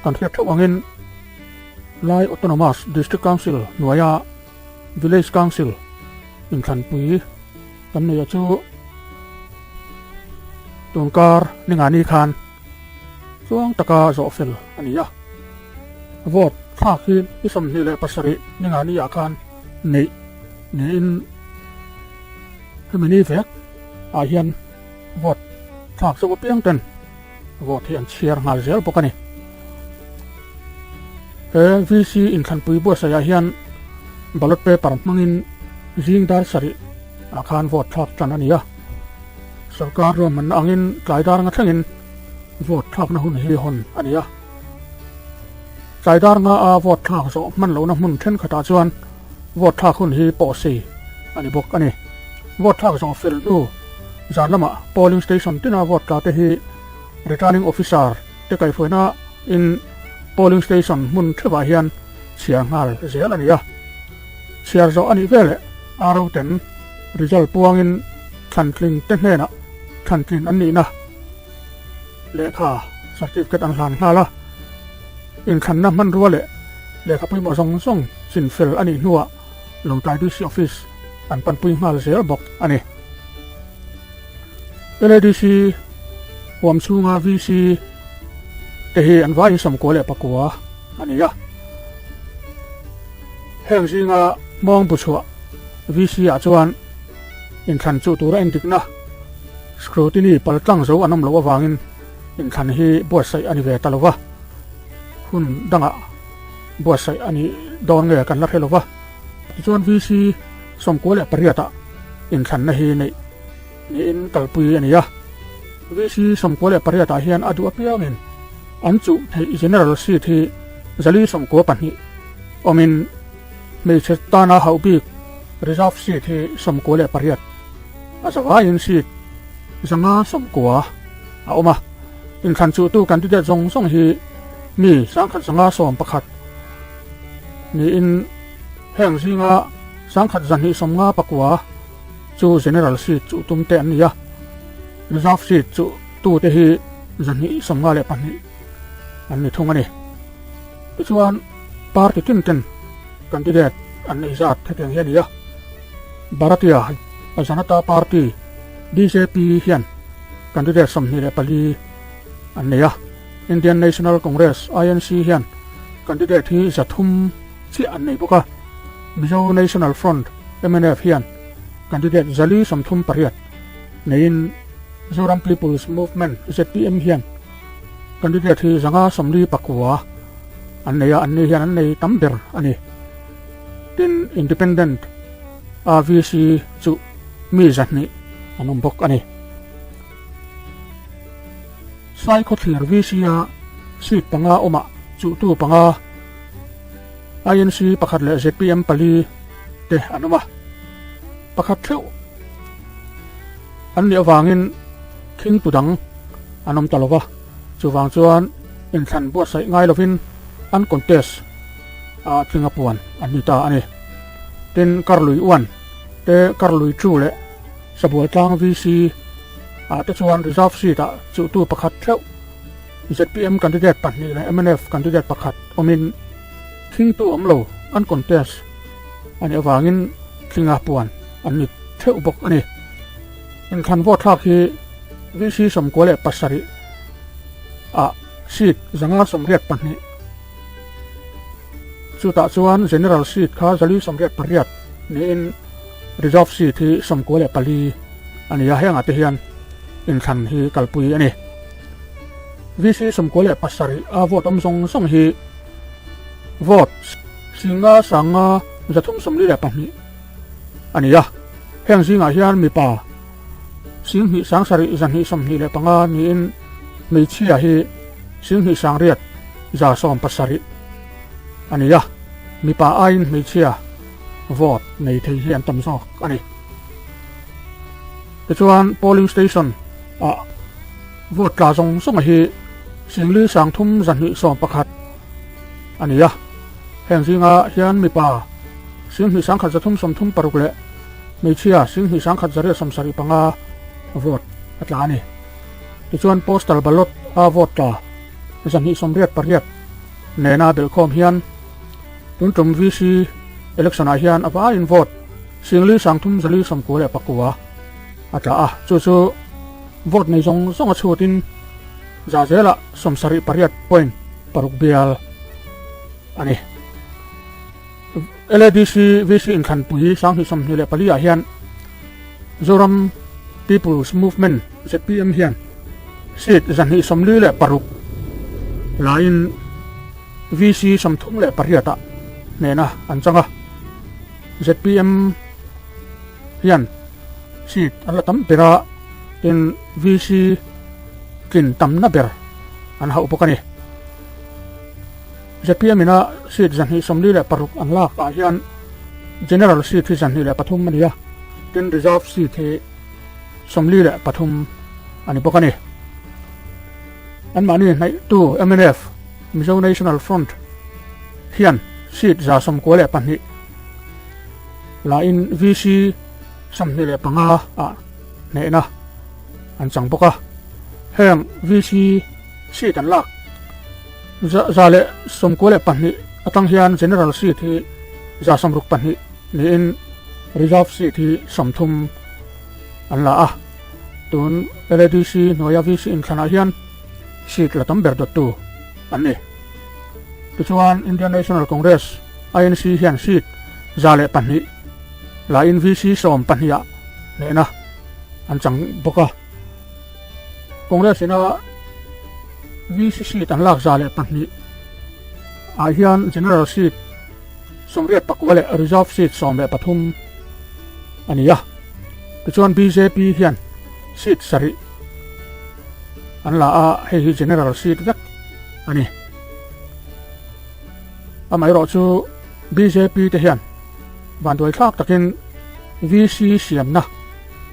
Kan hriat theuh angin Lai Autonomous District Council hnuaia Village Council inthlanpui kan neih a chu tunkar ningani khan chuang taka zawh fel a ni a. Vote thlak hi ni 27 ningani ah khan neih niin hemi ni vek ah hian vote thlak zauh apiang ten vote hi an chhiar nghal zel bawk a ni. He VC inthlanpui buatsaih ah hian ballot paper hmangin zing dar sarih ah khan vote thlak tan a ni a. Sorkar ruahmanna angin tlai dar nga thlengin vote thlakna hun hi hawn a ni a. Tlai dar nga a vote thlak zawh hman lohna hmun thenkhatah chuan vote thlak hun hi pawh sei a ni bawk a ni. Vote thlak zawh fel hnu zan lamah polling station tina vote tla te hi returning officer te kaihhruaina in polling station hmun theuhah hian chhiar nghal zel a ni a. Chhiar zawh a nih veleh RO ten result puangin thlantlin te hnenah thlantlin an nihna lehkha certificate an hlan nghal a. Inthlanna hmanrua leh lehkha pawimawh zawng zawng chinfel a nih hnuah Lawngtlai DC Office an panpui nghal zel bawk a ni. LADC huam chhunga VC te hi an vaiin 99 a ni a. Heng zinga hmawng bu chhuah VC ah chuan inthlan chuh tura endikna scrutiny paltlang zo an awm loh avangin inthlan hi buatsaih a ni ve ta lo va, hun dangah buatsaih a nih dawn nge kan la hre lo va. Tichuan VC 98 ah inthlanna hi neih niin kalpui a ni a. VC 98 ah hian a duh apiangin an chuh theih General seat hi 492 awmin hmeichhe tana hauh bik reserve seat hi 98 a zavaiin seat 590 a awm a. Inthlan chuhtu candidate zawng zawng hi mi 1111 niin heng zinga 1259 chu General seat chuh tum te an ni a, Reserve seat chuh tu te hi 292 an ni thung a ni. Tichuan party tin ten candidate an nei zat hetiang hi a ni a, Bharatiya Janata Party, bjp, hian candidate 24 an nei a, Indian National Congress, INC, hian candidate hi 300 chiah an nei bawk a, Mizo National Front, mnf, hian candidate 438 neiin Zoram People's Movement, zpm, hian candidate hi 549 an nei a, anni hian an nei tam ber a ni. Tin, Independent AVC chu mi 200 an awm bawk a ni. Sai khawthlir VC-a seat panga awmah chuhtu panga, INC pakhat leh zpm pali te an awm a, pakhat theuh an nih avangin khingtu dang an awm ta lo va, chuvang chuan inthlan buatsaih ngai lovin an contest a tlinga puan an ni ta a ni. Tin, Karlui Uan te Karlui Chu leh Sabual tlang VC ah te chuan reserve seat ah chuhtu pakhat theuh zpm candidate pahnih leh mnf candidate pakhat awmin thingtu awm lo an contest a nih avangin tlinga puan an ni theuh bawk a ni. Inthlan vote thlak hi VC 97 ah seat 582 chutah chuan general seat kha 488 niin Reserve seat hi 94 a ni a, hengah te hian inthlan hi kalpui a ni. VC 97 a vote awm zawng zawng hi vote singa sanga 342 a ni a, heng zingah hian mipa 2 7 225 niin hmeichhia hi 2 9 170 a ni a, mipa aiin hmeichhia vote nei thei hi an tam zawk a ni. Tichuan polling station ah vote tla zawng zawng hi Singli 3 211 a ni a, heng zinga hian mipa 2 1 336 leh hmeichhia 2 1 175 vote a tla a ni. Tichuan postal ballot a vote tla 288. nena belhkhawm hian tun tum VC election ah hian a vaiin vote 10 349 a tla a, chu chu vote nei zawng zawng a chhutin za zelah 78 point paruk bial a ni. LADC VC inthlanpui 2024 ah hian Zoram People's Movement, zpm, hian seat 246 laiin VC 38 ah hnehna an chang a. Zpm hian seat an la tam ber a, tin VC tlin tamna ber an hauh bawk a ni. Zpm ina seat 246 an lak ah hian General seat hi 23 a ni a, tin Reserve seat hi 43 a ni bawk a ni. Anmahni hnaihtu mnf, Mizo National Front, hian seat 92 lain VC 25 ah hnehna an chang bawk a. Heng VC seat an lak 192 atang hian General seat hi 62 niin Reserve seat hi 30 an la a. Tun LADC hnuaia VC inthlanah hian seat la tam ber dawttu an ni. Tichuan Indian National Congress, INC, hian seat 102 lain VC 12 ah hnehna an chang bawk a. Congress ina VC seat an lak 102 ah hian General seat 89 leh Reserve seat 13 a ni a. Tichuan bjp hian seat sarih an la a, hei hi General seat vek a ni. Amaherawh chu bjp te hian vanduai thlak takin VC siamna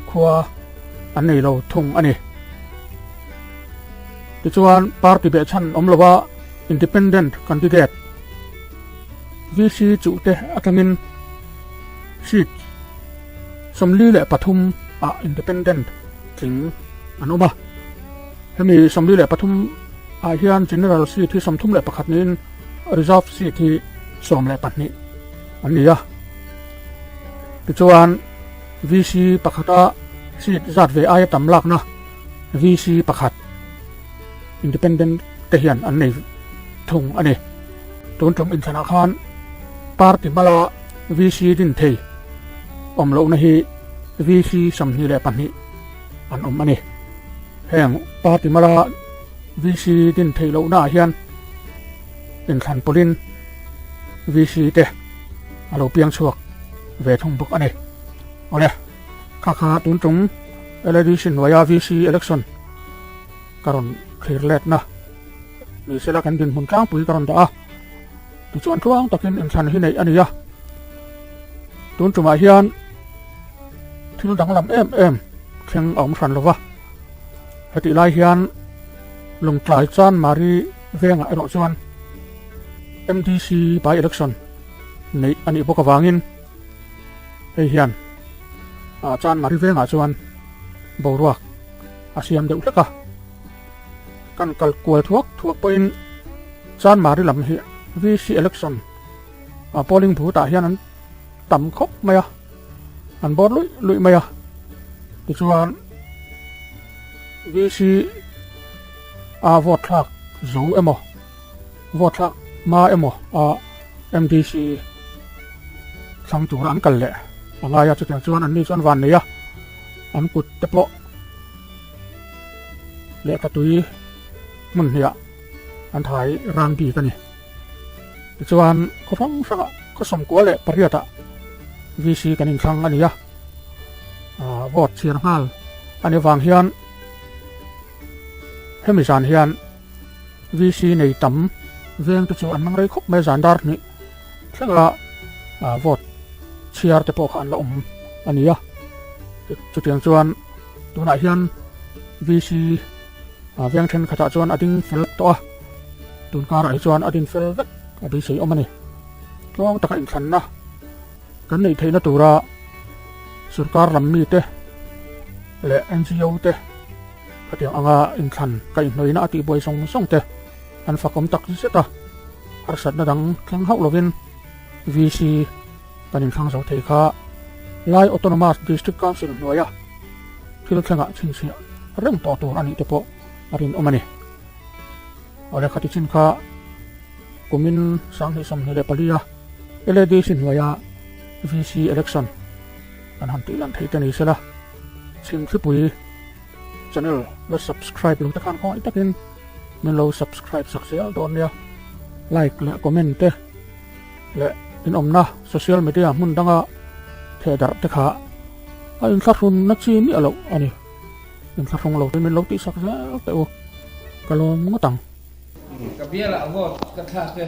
khua an nei lo thung a ni. Tichuan party behchhan awm lova Independent candidate VC chuh te atangin seat 43 ah Independent tling an awm a. Hemi 43 ah hian General seat hi 31 niin Reserve seat hi 12 an ni a. Tichuan VC pakhata seat zat ve aia tam lakna VC pakhat Independent te hian an nei thung a ni. Tun tum inthlanah khan party hmala VC din thei awm lohna hi VC 22 an awm a ni. Heng party hmala VC din theih lohnaah hian inthlan pawlhin VC te a lo piang chhuak ve thung bawk a ni. Awle, kha kha tun tum LADC hnuaia VC election ka rawn thlir letna ni sela kan dinhmun tlangpui ka rawn dah a, tichuan tluang takin inthlan hi neih a ni a. Tun tumah hian thil danglam em em thleng a awm hran lova, hetih lai hian Lungtlai Chanmari vengah erawh chuan MDC by election neih a nih bawk avangin hei hian Chanmari vengah chuan boruak a siam deuh hlek a. Kan kal kual thuak thuak pawhin Chanmari lam hi VC election polling booth ah hian an tam khawp mai a, an bawr luih luih mai a. Tichuan VC a vote thlak zo emaw vote thlak hma emaw a MDC thlang tura an kal leh a ngai a, chutiang chuan anni chu an van nei a, an kut te pawh lehkha tui hmun hniah an thai rang bik a ni. Tichuan khaw hrang hrangah khaw 98 ah VC kan inthlang a ni a, vote chhiar nghal a ni vang hian hemi zan hian VC nei tam veng te chu an mang rei khawp mai zan dar hnih thlenga vote chhiar te pawh kha an la awm a ni a. Chutiang chuan tunah hian VC veng thenkhatah chuan a ding fel tawh a, tun karah hi chuan a din fel vek a beisei awm a ni. Tluang taka inthlanna kan neih theihna tura sorkar lam mite leh NGO te khatiang anga inthlan kaihhnawihna a tihbuai zawng zawng te an fakawm tak zet a. Harsatna dang thleng hauh lovin VC kan inthlang zo thei kha Lai Autonomous District Council hnuaia thil thlengah chhinchhiah reng tawh tur a nih te pawh a rinawm a ni. Awle khati chin kha kumin 2024 a LADC hnuaia VC election kan han tih lan thei te ni sela Chhimthlipui channel la subscribe lo te khan khawngaih takin min lo subscribe sak zel dawn nia. Like leh comment te leh inawmna social media hmun danga thehdarh te kha a inthlahrunna chi miah loh a ni. Inthlahrung lo te min lo tihsak zel teh u, ka lawm ngawt ang. Ka bialah vote ka thlak e.